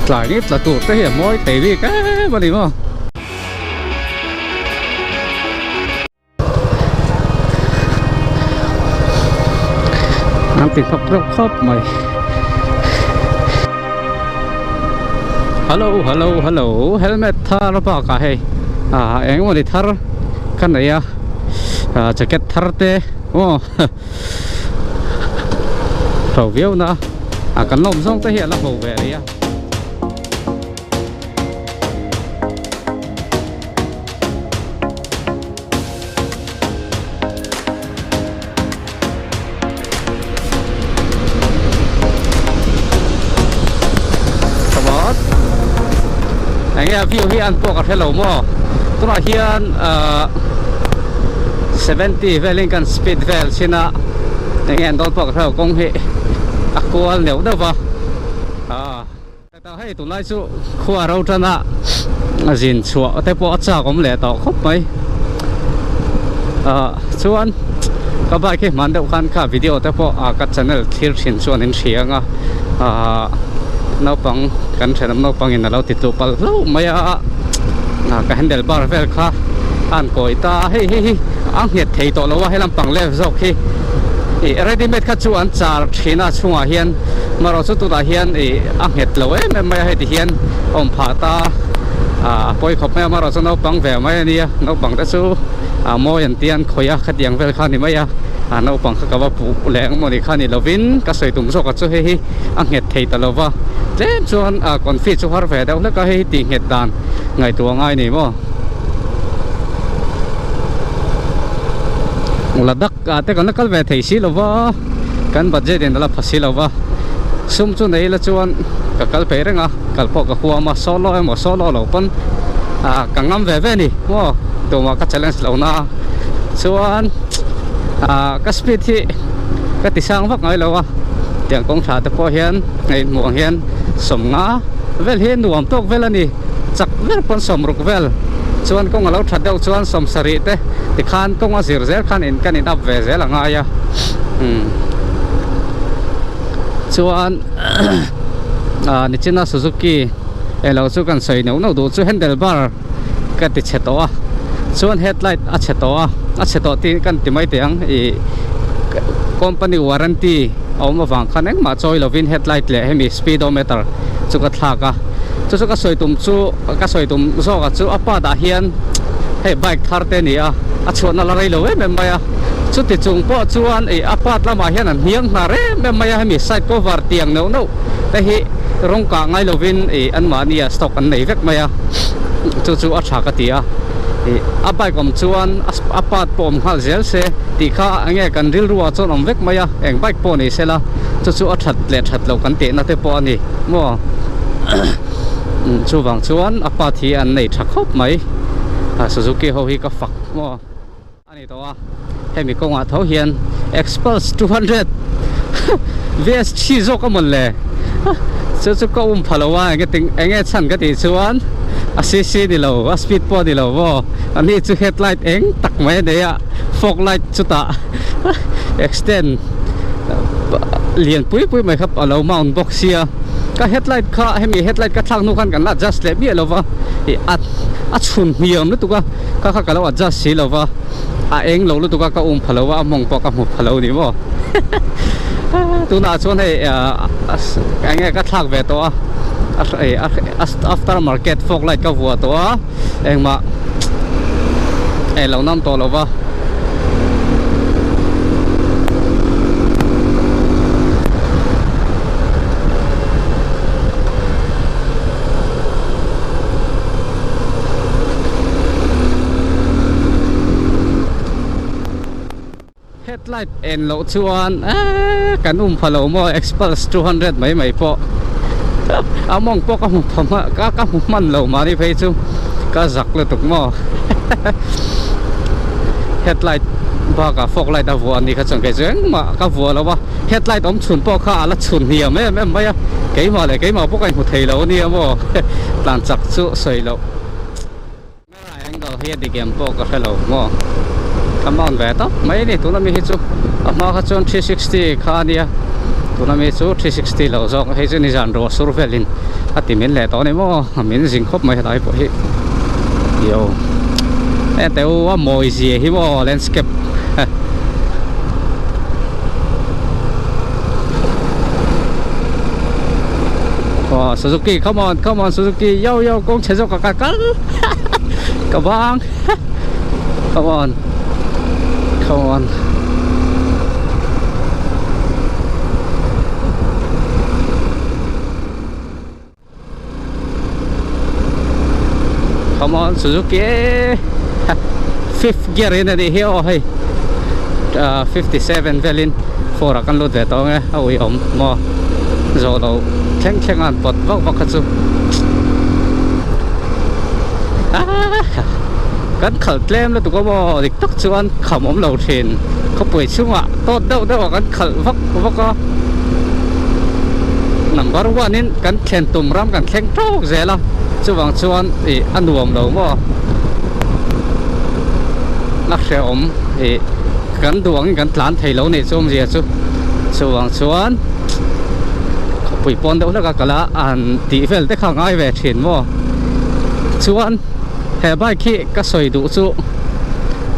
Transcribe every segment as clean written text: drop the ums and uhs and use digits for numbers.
Tlai ni tla tur te hi a mawi thei bik em a ni maw. An ti hnawk reuh khawp mai. Hello hello hello helmet thar bakah hei ah eng emawni thar ka nei a ah jacket thar te aw ho viau na a kan lawm zawng te hi a la ho ve rih a. Enge a view hi an pawh ka hre lo maw tunah hian ahh 70 velin kan speed vel chin a enge an dawn pawh ka hre lo kawng hi a kual neuh neuh va ahh. Tah hei tunlai chu khua ro tan a zin chhuah te pawh a chak awm leh tawh khawp mai ah chuan ka bike hi hman deuh khan kha video te pawh ah ka channel thlir thin chuan in hria ang a ah naupang kan thenawm naupang in a lo ti tluh palh hlauh mai a ah ka handle bar vel kha a han kawi ta a hei hei hi a nghet thei tawh lo a helam pang left zawk hi ih ready made kha chu an char thin a chhungah hian. Marawh chu tunah hian ih a nghet lo em em mai a hei ti hian a awm phah ta a pawi khawp mai a marawh chu naupang ve mai a nia naupang te chu a mawi an tia an khawih a khatiang vel kha a ni mai a a naupang kha ka va puh leh ang mawni kha ni lovin ka sawi tum zawk ah chu hei hi a nghet thei ta lova tlem chuan a confi chu har ve deuh hlek a hei hi tih nghet dan ngaihtuah ngai a ni maw Ladakh ah te kan la kal ve thei si lova. Kan budget in a la pha si lo va, sum chu nei ila chuan ka kal peih reng a, kal pawh ka huam a, solo emaw solo lo pawn ah ka ngam ve ve a ni maw tumah ka challenge lo na a, chuan ah ka speed hi ka ti sang vak ngai lo a, tiang kawng tha te pawh hian hei hmuh ang hian sawmnga vel hi nuam tawk vel a ni, chak ber pawn sawmruk vel chuan kawng a lo that deuh chuan sawmsarih te tikhan kawng a zir zel khan in kan in up ve zel a ngai a. Chuan ah nichina Suzuki eng lo chu kan sawi neuh neuh duh chu handle bar ka ti chhe tawh a chuan headlight a chhe tawh a a chhe tawh tih kan ti mai teh ang ih company warranty a awm avang khan engmah chawi lovin headlight leh hemi speedometer chu ka thlak a chu chu ka sawi tum chu ka sawi tum zawk ah chu a part ah hian hei bike thar te a ni a a chhuahna la rei lo em em mai a. Chuti chung pawh chuan ih a part lamah hian an hniang hnar em em mai a, hemi side cover tiang neuh neuh te hi rawng kah ngai lovin ih anmahnia stock an nei vek mai a, chu chu a tha ka ti a, ih a bike awm chuan a part pawh awm nghal zel se tih kha enge kan rilru ah chuan awm vek mai a, eng bike pawh ni sela chu chu a that leh that loh kan tehna te pawh a ni maw chuvang chuan a part hi an nei tha khawp mai, Suzuki ho hi ka fak maw. A ni tawh a, hemi kawngah tho hian Xpulse 200 VST zawk a mawn le chu chu ka um pha lo a enge ting enge chhan ka tih chuan a cc ni lo a speed pawh ni lo maw a ni chu headlight eng tak mai a nei a fog light chutah extend lian pui pui mai kha a lo mount bawk sia ka headlight kha hemi headlight ka thlak hnu khan kan la adjust leh miah lo va ih a a chhun hniam lutuk a. Ka kha ka lo adjust si lo va, a eng lo lutuk a ka um pha lo va, a mawng pawh ka hmu pha lo ni maw. Tunah chuan hei eng nge ka thlak ve tawh a, after market fog light ka vuah tawh a, engmah eh lo nam tawh lo va. Headlight en loh chuan eee kan um pha lo maw Xpulse 200 mai mai pawh a mawng pawh ka hmu pha hma ka ka hmu hman lo mahni phei chu ka zak lutuk maw headlight bakah fog light a vuah a ni kha chuan kei chu engmah ka vuah lo a. Headlight awm chhun pawh kha a la chhun hniam em em mai a, keimah leh keimah pawh ka inhmu thei lo a nia maw, tlan chak chu sawi loh. Camera angle hi a dik em pawh ka hre lo maw, ka mount ve tawp mai a ni tuna mi hi chu a hma kha chuan 360 kha a nia, Tuna mi chu 360 lo zawk hei chu nizan ruah sur velin a ti min leh tawh a ni maw a min zing khawp mai helai pawh hi yo hete u a mawi zia hi maw landscape aw Suzuki come on come on Suzuki yo yo kawng chhe zawk ah ka kal ka bang come on come on. Come on Suzuki fifth gear in ani hi aw hei 57 velin four ah kan lut ve tawh ang e a ui awm maw zawh loh thleng thleng a an pawt vak vak kha chu kan khalh tlem lutuk a maw dik tak chuan kham awm lo thin khawpui chungah tawt deuh deuh ah kan khalh vak vak a number one in kan thlen tum ram kan thleng tawk zel a chuvang chuan ih a nuam lo maw a hrehawm ih kan duh angin kan tlan thei lo nih chu awmzia chu chuvang chuan khawpui pawn deuh hlek a kal a an tih vel te kha a ngai ve thin maw chuan he bike hi ka sawi duh chu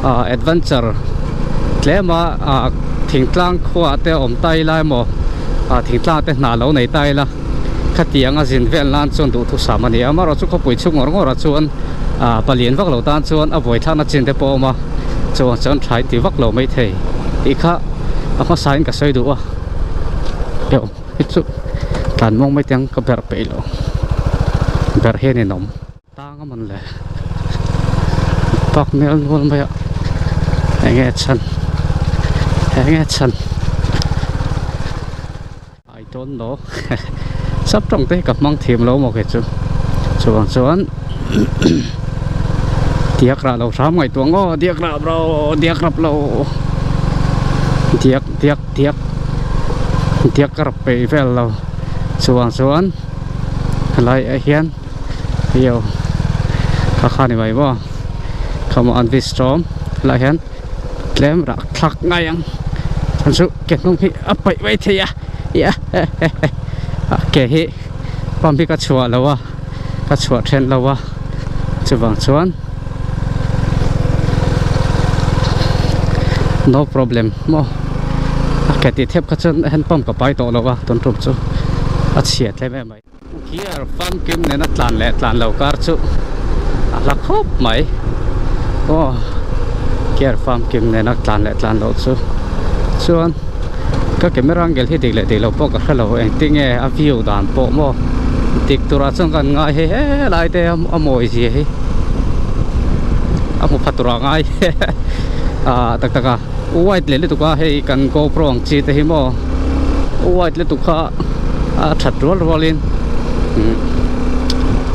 ah adventure tlem a ah thingtlang khuaah te awm ta ila emaw ah thingtlang te hna lo nei ta ila khatiang a zin vel nan chuan duhthusam a ni a amaherawhchu khawpui chhung ngawr ngawrah chuan ah palian vak lo tan chuan a buaithlakna chin te pawh a awm a chuan chuan tha in ti vak lo maithei tih kha a hmasa in ka sawi duh a hei chu tlan muang mai te ang ka berh peih lo berh hian in awm. Tang a man le park nel nual mai a enge chhan enge chhan I don't know sap tawng te hi ka hmang thiam lo maw kei chu chuvang chuan diak rah lo hram ngaihtuah ang aw diak rah lo diak rap lo diak diak diak diak ka rap peih vel lo chuvang chuan helai ah hian. Yo kha kha ni mai maw come on this storm helaiah hian tlem rah thlak ngai ang chhan chu ke hnung hi a paih mai thei a ke hi pump hi ka chhuah lo a ka chhuah then lo a chuvang chuan no problem maw a ke tih thep kha chuan hand pump ka pai tawh lo a tun tum chu a chhia tlem em mai. Gear famkim nena tlan leh tlan lo kar chu a hla khawp mai aw gear famkim nena tlan leh tlan loh chu chuan ka camera angle hi dik leh dik lo pawh ka hre lo engtinge a view dan pawh maw dik turah chuan kan ngai hei helai te a mawi zia hi a hmu pha turah a ngai ah tak tak a white leh lutuk a hei kan gopro ang chi te hi maw white lutuk kha. A that rual rualin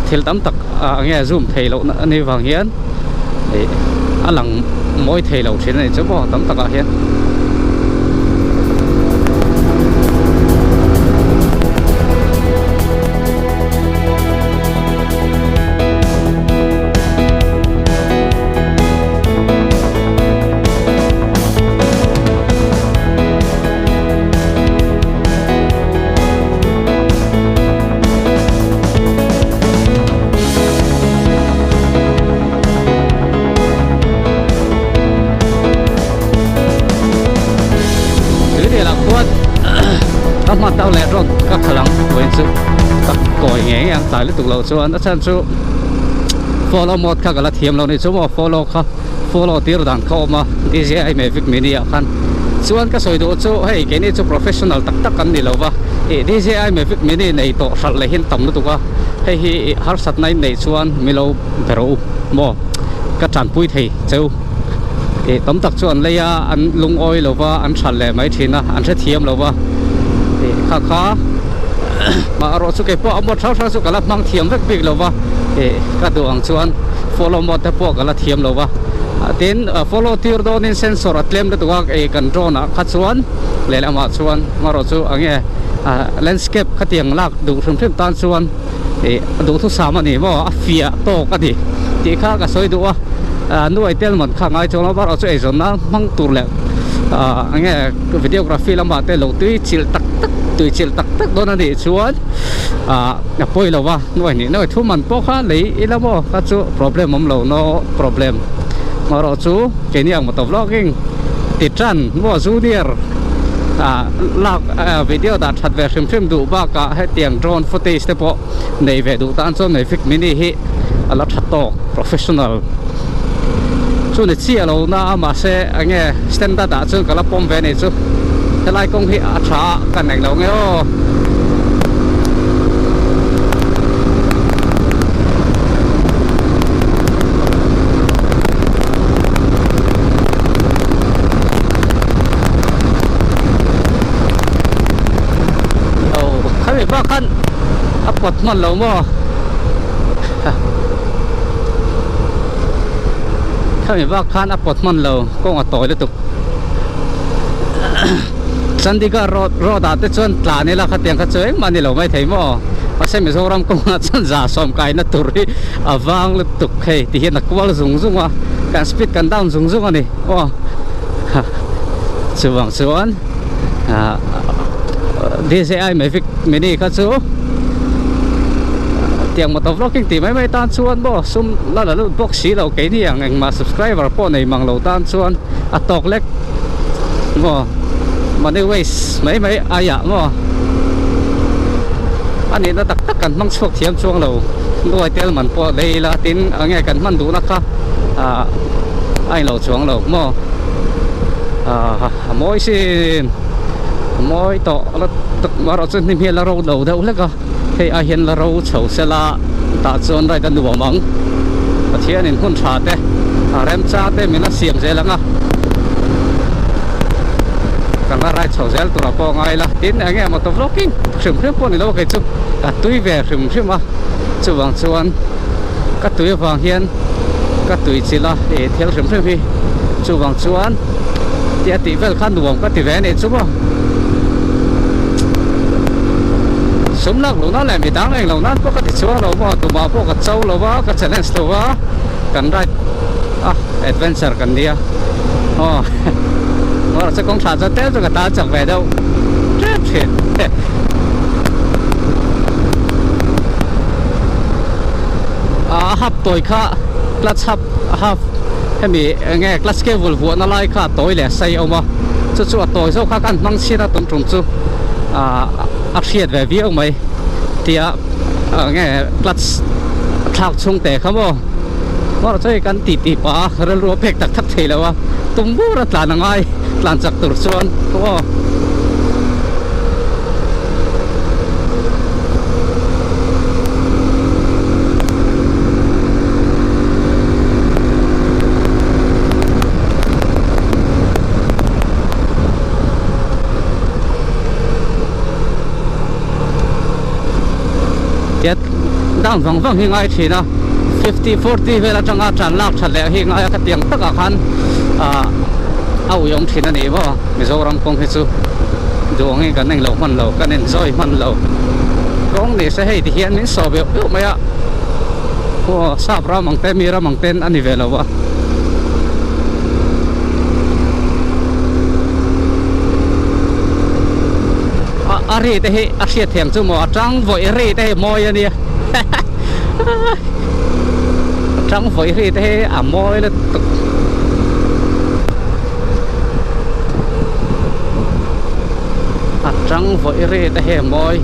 thil tam tak nge zoom thei loh a nih vang hian ih a lang mawi thei lo thin a ni chu maw tam takah hian. Tuirial ah khuan ka hma tau leh rawt ka khalh ang vawiin chu ka kawi ngei ngei ang tlai lutuk loh chuan a chhan chu follow mode kha ka la thiam lo ni chu maw follow kha. Follow tir dan kha awm a DJI Mavic Mini ah khan chuan ka sawi duh chu hei keini chu professional tak tak kan ni lo va ih DJI Mavic Mini nei tawh hralh leh hian tam lutuk a hei hi ih harsatna in neih chuan milo be rawh u maw ka tanpui thei cheu ih tam tak chu an lei a an lungawi lo va an hralh leh mai thin a an hrethiam lo va ih kha kha mah erawh chu keipawh a mawt hrang hrang chu ka la hmang thiam vek bik lo va ih ka duh ang chuan follow mode te pawh ka la thiam lo va tin follow tir dawnin sensor a tlem lutuk a ih kan drone ah kha chuan lehlamah chuan amaherawh chu eng nge landscape khatiang lak duh hrim hrim tan chuan ih duhthusam a ni maw a fiah tawk a ni tih kha ka sawi duh a nuai tel man kha ngai chuang lo amaherawh chu eizawnna hmang tur leh ah enge videography lamah te lo tui chilh tak tak tui chilh tak tak dawn a nih chuan ah a pawi lo va nuai hnih nuai thu man pawh kha lei ila maw kha chu problem awm lo no problem erawh chu keini ang motor vlogging ti tan maw junior ah lak video dah that ve hrim hrim duh bakah hetiang drone footage te pawh nei ve duh tan chuan Mavic mini hi a la tha tawk professional chu ni chiah lo na a mahse enge standard ah chuan ka la pawm ve a ni chu helai kawng hi a tha a ka nek lo nge aw. Khami bak khan a pawt hman lo maw khami bak khan a pawt hman lo kawng a tawi lutuk Chandigarh road road ah te chuan tlan ila khatiang kha chu engmah a ni lo maithei maw mahse Mizoram kawngah chuan za sawm kaina tur hi a vang lutuk hei ti hian a kual zung zung a kan speed kan down zung zung a ni aw chuvang chuan ah D_J_I Mavic mini kha chu tiang motor vlogging tih mai mai tan chuan maw sum la la lut bawk si lo keini ang engmah subscriber pawh nei mang lo tan chuan a tawk lek maw money waste mai mai aiah maw a nihna tak tak kan hmang chhuak thiam chuang lo nuai tel man pawh lei ila tin enge kan hman duhna kha ah a inlo chuang lo maw ah a mawi sin a mawi tawh la tak erawh chu hnim hi a la ro lo deuh hlek a hei ai hian la ro chho sela tah chuan ride a nuam ang Pathianin hun tha te a remchang te min a siam zel ang a kan la ride chho zel tur ah pawh a ngai la tin eng nge motor vlogging hrim hrim pawh ni lo kei chu ka tui ve hrim hrim a chuvang chuan ka tui avang hian ka tui chilh a ih thil hrim hrim hi chuvang chuan tih a tih vel kha nuam ka ti ve a nih chu maw sum lak luh nan leh midang eng lo nan pawh ka ti chuang lo maw tumah pawh ka cho lo va ka challenge lo va kan ride a adventure kan nia aw erawh chu kawng tha chuan tlem chu ka tan chak ve deuh tep thin. A hap tawi kha clutch hap half hemi enge clutch cable vuahna lai kha a tawi leh sei a awm a chu chu a tawi zawk kha kan hmang chhin a tum tum chu ah a hriat ve viau mai tia enge clutch thlak chhung te kha maw erawh chu hei kan ti ti pah a rilru a pek tak tak thei lo a tum bur a tlan a ngai tlan chak tur chuan aw. Tiat down vang vang hi ngai thin a fifty forty vel atanga tan lak that leh hi ngai a ka tiang takah khan ah a ui awm thin a ni maw Mizoram kawng hi chu duh angin kan englo hman lo kan enjoy hman lo kawng ni se hei ti hian min saw beuh beuh mai a aw sap ram ang te mi ram ang ten a ni ve lo a. A ri te hi a hriat thiam chu maw a tang vawih ri te hi mawi a nia a tang vawih ri te hi a mawi lutuk. A tang vawih ri te hi a mawi.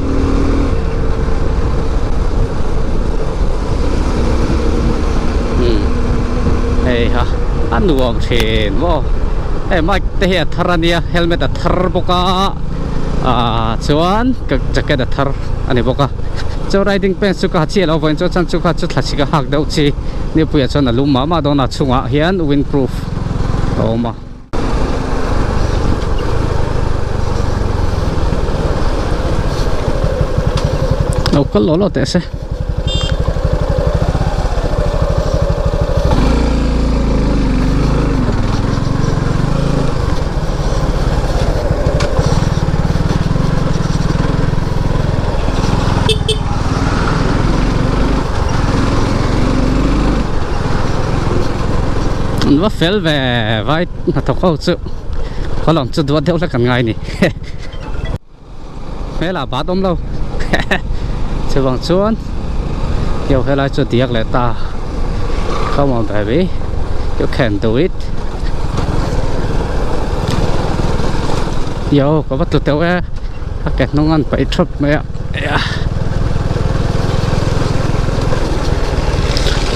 Umm hei ha a nuam thin maw hei mic te hi a thar a nia helmet a thar bawk a ah chuan ka jacket a thar a ni bawk a chuan riding pants chu ka ha chiah loh vawiin chu chuan chu kha chu thla chhik a hak deuh chi nipuiah chuan a lum mah mah dawn a chungah hian windproof a awm a. Lo kal lo lo teh se. An va fel ve vai hnathawk ho chu. Khaw lam chu duat deuh hlek an ngai ni. Hmelah bat awm lo. Chuvang chuan yo helai chu diak leh ta. Come on baby, you can do it. Yo ka va tlu teuh e. A ke hnung an paih thap mai a.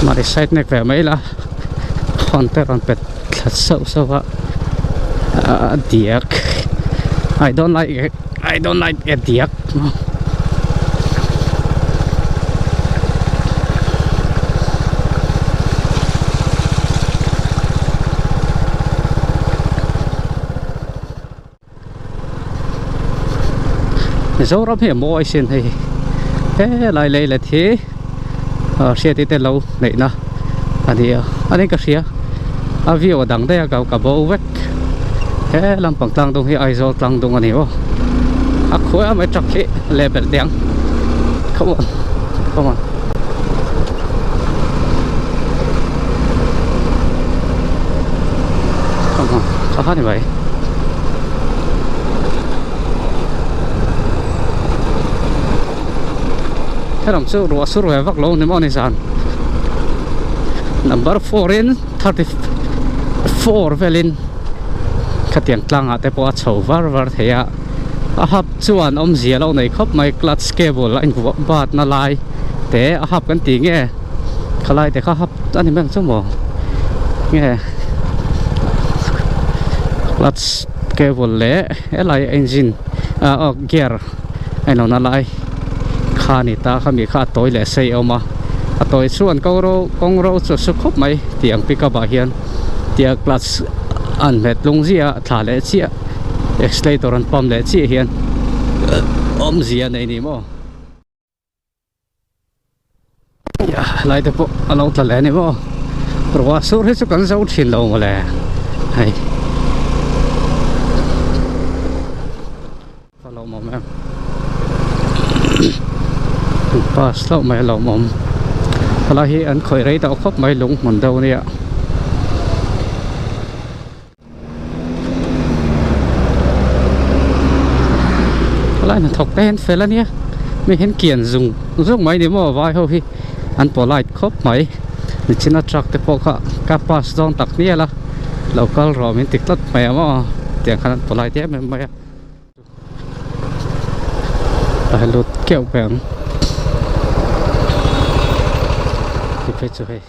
Mahni side nek ve mai la. Phone te rawn pet thla sauh sauh a a diak I don't like I don't like a diak Mizoram hi a mawi sin hei helai lei let hi hriati te lo neihna a ni a ani ka hria a view a dang daih a ka ka bo vek he lampang tlang dung hi Aizawl tlang dung a ni aw a khuai a mai truck hi leh belh teh ang come on come on. Kha kha ni mai. Helam chu ruah sur ve vak lo ni maw ni zan. Number 4 in 34 velin khatiang tlangah te pawh a chho var var thei a. A hap chuan awmzia lo nei khawp mai clutch cable a invuah bat na lai te a hap kan tih nge khalai te kha hap a ni mai ang chu maw nge clutch cable leh helai engine ah aw gear a inawhna lai kha a ni ta khami kha a tawi leh sei a awm a a tawi chuan kawngro kawngro chu a su khawp mai tih ang pickup ah hian tia clutch an hmet lung ziah a thla leh chiah accelerator an pump leh chiah hian awmzia a nei ni maw. Helai te pawh a lo tla leh a ni maw ruah sur hi chu kan zo thin lo mawle hei a lawmawm em bus hlauh mai a lawmawm helai hi an khawih rei tawh khawp mai lung hmun deuh ania. Helai hnathawk te hian fel ania mi hian kian zung zung mai ni maw vai ho hi an polite khawp mai nichina truck te pawh kha ka pass dawn tak hnial a lo kal rawh min ti tlat mai a maw tiang khan an polite em em mai a. A lut keuh ve ang ti phei chu hei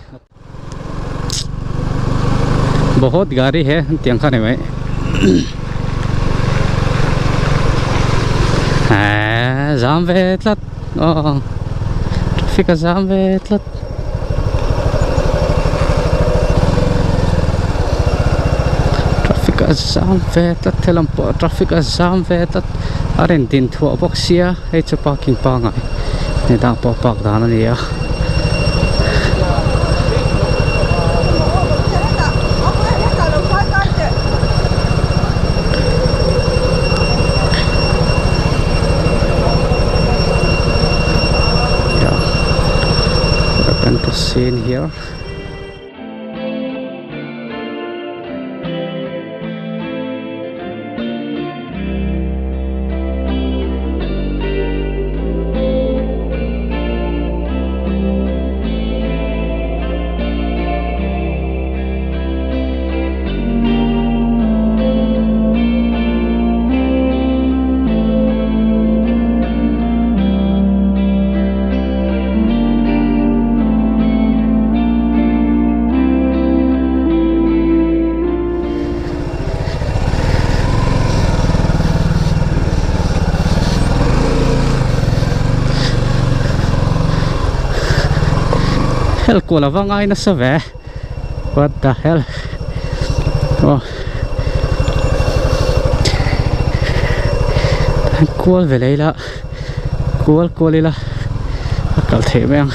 bahut gari he tiang kha ni mai eee zam ve tlat aw traffic a zam ve tlat. Traffic a zam ve tlat helam pawh traffic a zam ve tlat a rawn din thuah bawk sia hei chu parking pangai ni dang pawh park dan a ni a. What to see in here. Hel kual ava ngai nasa ve what the hell oh kual ve lei la. Kual kual ila a kal theih mai ang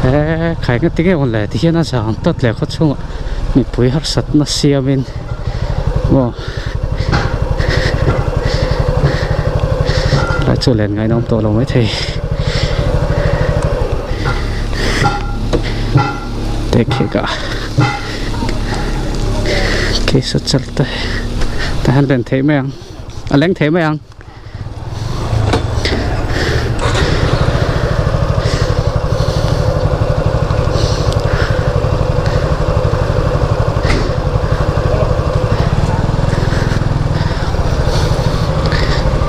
he khai nga tinge awn le ti hian a zam tawt leh khaw chhungah mipui harsatna siamin maw helai chu len ngaihna awm tawh lo maithei te khek ah keisa chal te. Tah hian len theih mai ang a leng thei mai ang.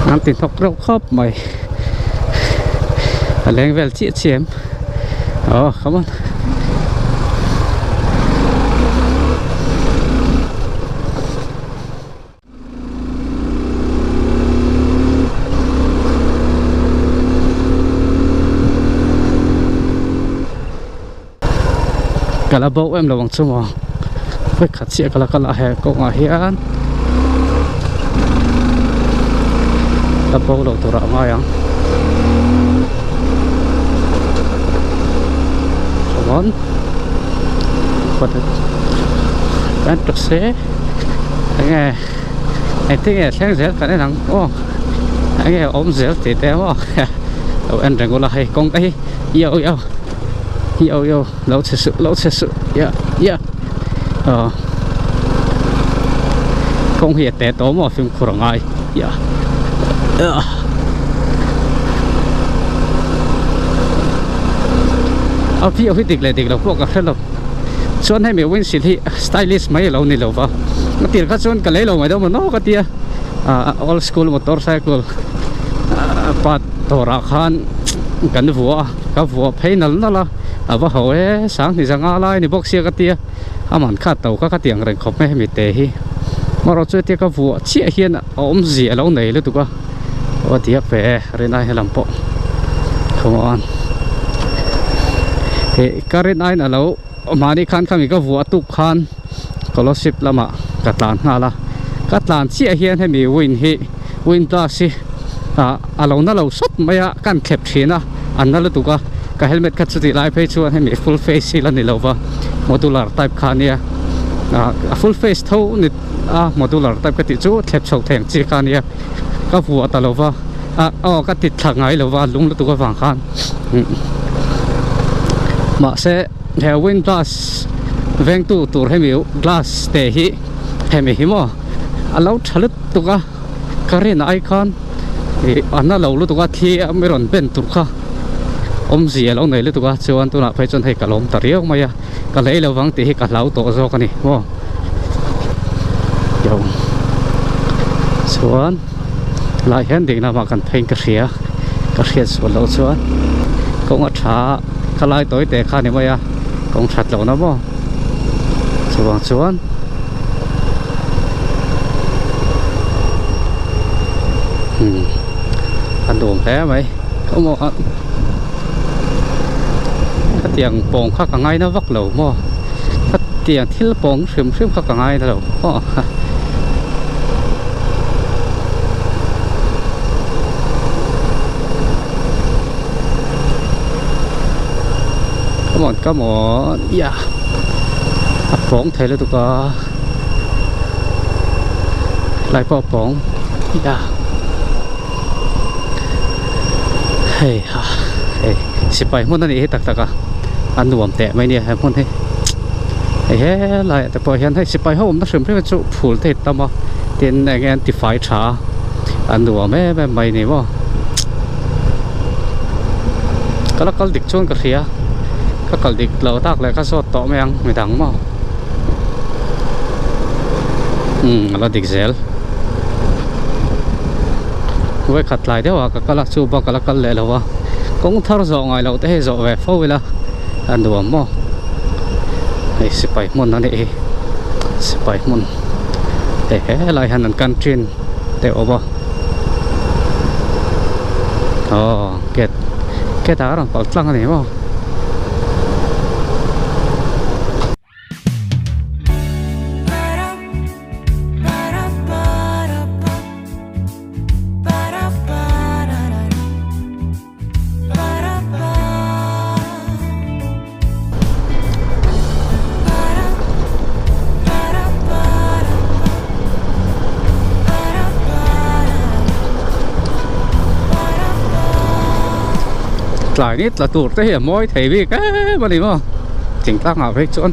An ti hnawk reuh khawp mai a leng vel chiah chiah em oh come on. Ka la bo em lo ang chu maw vawikhat chiah ka la kal a he kawngah hian la bo lo turah a ngai ang come on kan tuk se. Enge engtin nge thleng zel kan en ang aw enge awm zel tih te maw lo en reng ula hei kawng te hi yo yo yo yo lo chhe suh lo chhe suh ya ya aw kawng hi a te tawh maw fimkhur a ngai ya a view hi dik leh dik lo pawh ka hre lo chuan hemi windshield hi stylish mai alo ni lo va a tir kha chuan ka lei lo mai deuh maw nawk a tia ah old school motorcycle part dawrah khan kan vuah a ka vuah phei nal nal a a va ho e sanghnih zanga lai a ni bawk sia ka tia a man kha to kha ka ti ang reng khawp mai hemi te hi amaherawh chu hetia ka vuah chiah hian a awmzia alo nei lutuk a aw a diak ve e rinai helam pawh khawngawn ih ka rinaiin alo. Mahni khan khami ka vuah tuk khan Kolasib lamah ka tlan nghal a, ka tlan chiah hian hemi wind hi wind blast hi ah a lo na lo sawt mai a, ka han thlep thin a, a na lutuk a, ka helmet kha chutih lai phei chuan hemi full face hi la ni lo va, modular type kha a nia, ah a full face tho ni a modular type ka tih chu thlep chho thei ang chi kha a nia, ka vuah ta lo va ah aw ka ti thla ngai lo va lung lutuk avang khan mahse he wind glass vengtu tur hemi glass te hi hemi hi maw a lo tha lutuk a ka rin ai khan ih a na lo lutuk a thli a mi rawn ben tur kha awmzia a lo nei lutuk a chuan tunah phei chuan hei ka lawm ta riau mai a ka lei lo vang tih hi ka hlau tawh zawk a ni maw chuan. Lai hian ding lamah kan pheiin ka hria ka hriat sual loh chuan kawng a tha a ka lai tawi teh kha a ni mai a kawng that lohna maw chuvang chuan umm a nuam hle mai khaw maw khatiang pawng kha ka ngaina vak lo maw khatiang thil pawng hrim hrim kha ka ngaina lo maw. Come on come on yeah a pawng thei lutuk a lai pawh a pawng yeah hei ha hei sipai hmun a nih hi tak tak a a nuam teh mai nia he hmun hi hei helaiah te pawh hian hei sipai ho awmna hrim hrim hi chu phul te hi tam a tin eng nge an tifai tha a a nuam em em mai ni maw ka la kal dik chuan ka hria ka kal dik lo tak leh ka zawt tawh mai ang midang maw umm a la dik zel vawikhat tlai deuh ah ka kal a chu bak a la kal leh lo a kawng thar zawh ngai loh te hi zawh ve fo ila a nuam maw hei sipai hmun a nih hi sipai hmun hei helai hian an canteen te a awm a aw gate gate ah a rawn pal tlang a ni maw. Tlai ni tla tur te hi a mawi thei bik em a ni maw thingtlang ah phei chuan.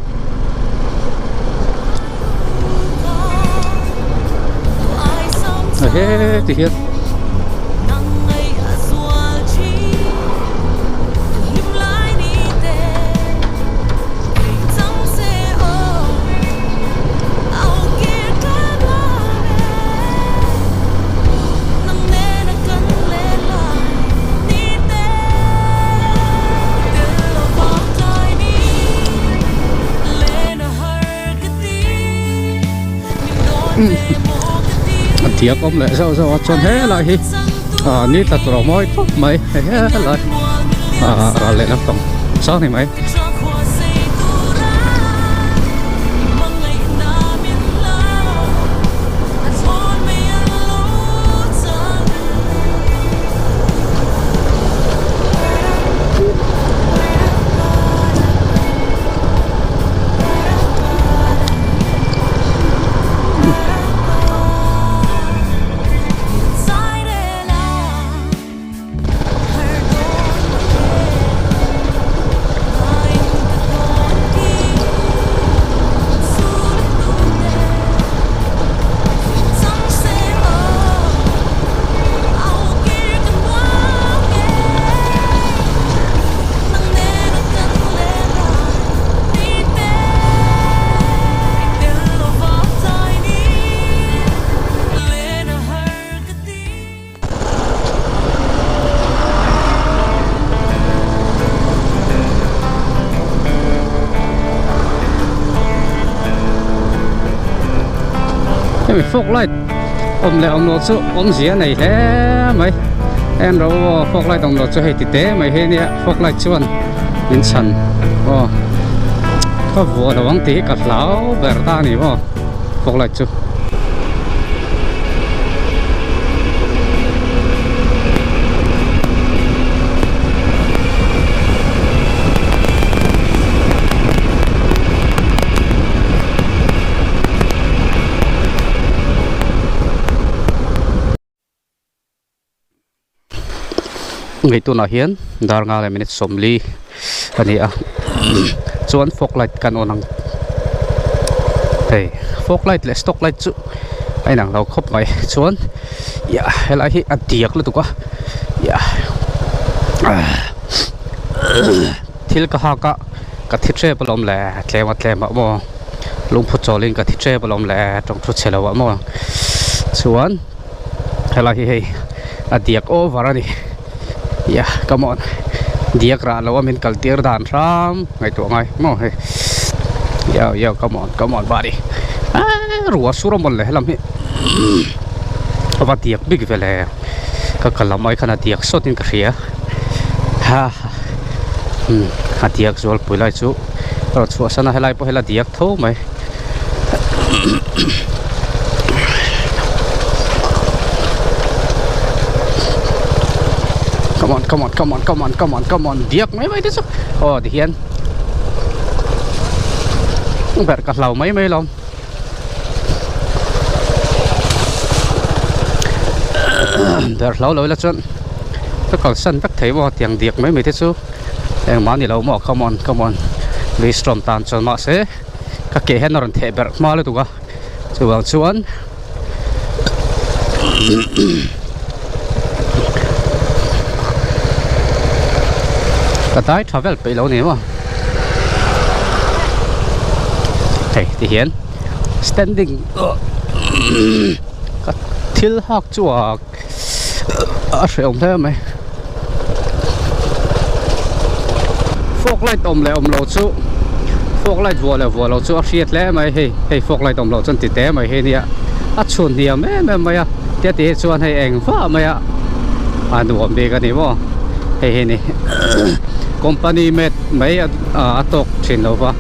he ti hian. A diak awm leh zauh zauh a chuan helai hi ah ni tla tur a mawi khawp mai hei helai ah ral leh lampang sang ni mai. Hemi fog light awm leh awm loh chu awmzia a nei hle mai en ro aw fog light awm loh chu hei ti te mai hi ania fog light chuan min chhan aw ka vuah lo ang tih hi ka hlau ber ta a ni maw fog light chu. Hei tunah hian dar nga leh minute sawmli a ni a chuan fog light kan on ang hei fog light leh stock light chu a inang lo khawp mai chuan iah helai hi a diak lutuk a iah thil ka hak a ka thi tep alawm le tlem a tlem ah maw lungphu chawlin ka thi tep alawm le tawng thu chhe lo ah maw chuan. Helai hi hei a diak over a ni ia come on diak rah lo a min kal tir dan hram ngaihtuah ngai maw hei yo yo come on come on buddy aaa ruah sur a mawlh le helam hi a va diak bik ve le ka kal lam ai khan a diak sawt in ka hria ha umm a diak zual pui lai chu rawn chhuah san a helai pawh hi la diak tho mai. Come on, come on, come on, come on, come on, come on. Diak mai mai te chu. Oh, ti hian. Ber ka hlau mai mai lawm. Ber hlau lo ila chuan ka kalsan vek thei maw tiang diak mai mai te chu. Engmah ni lo maw come on, come on. Lui storm tan chuan mahse. Ka ke hian a rawn theh berh hma lutuk a chuvang chuan ka dai tha vel peih lo ni maw hei ti hian standing ka thil hak chu a a hrehawm hle mai fog light awm leh awm lo chu fog light vuah leh vuah lo chu a hriat hle mai hei hei fog light awm loh chuan ti te mai hi nia a chhun hniam em em mai a tia ti hi chuan hei eng vah mai a a nuam bik a ni maw hei hi ni company made mai a tawk thin lo va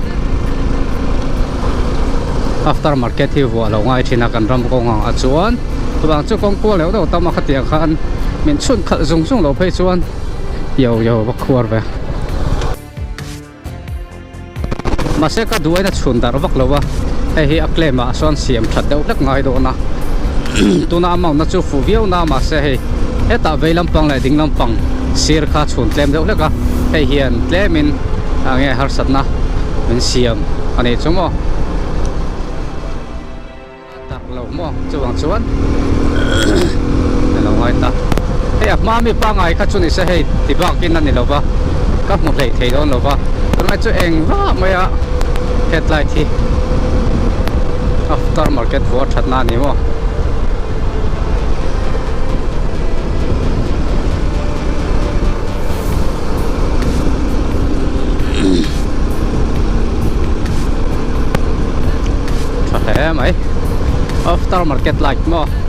after market hi vuah lo ngai thin a kan ram kawng ang ah chuan. Chuvang chu kawng kual deuh deuh tam a khatiang khan min chhun khalh zung zung lo phei chuan yo yo va khuar ve. Mahse ka duain a chhun darh vak lo a, hei hi a claim ah sawn siam that deuh hlek ngai dawn a. Tuna amount na chu fuh viau na mahse hei hetah vei lampang leh ding lampang sir kha chhun tlem deuh hlek a, hei hian tlemin eng nge harsatna min siam a nih chu maw. Darh lo. maw chuvang chuan a lo ngai ta hei a hma mi pangai kha chu ni se hei ti bakin a ni lo va ka hmu hlei thei dawn lo va tunlai chu eng vak mai a headlight hi after market vuah that na a ni maw. Tha hle mai after market light maw.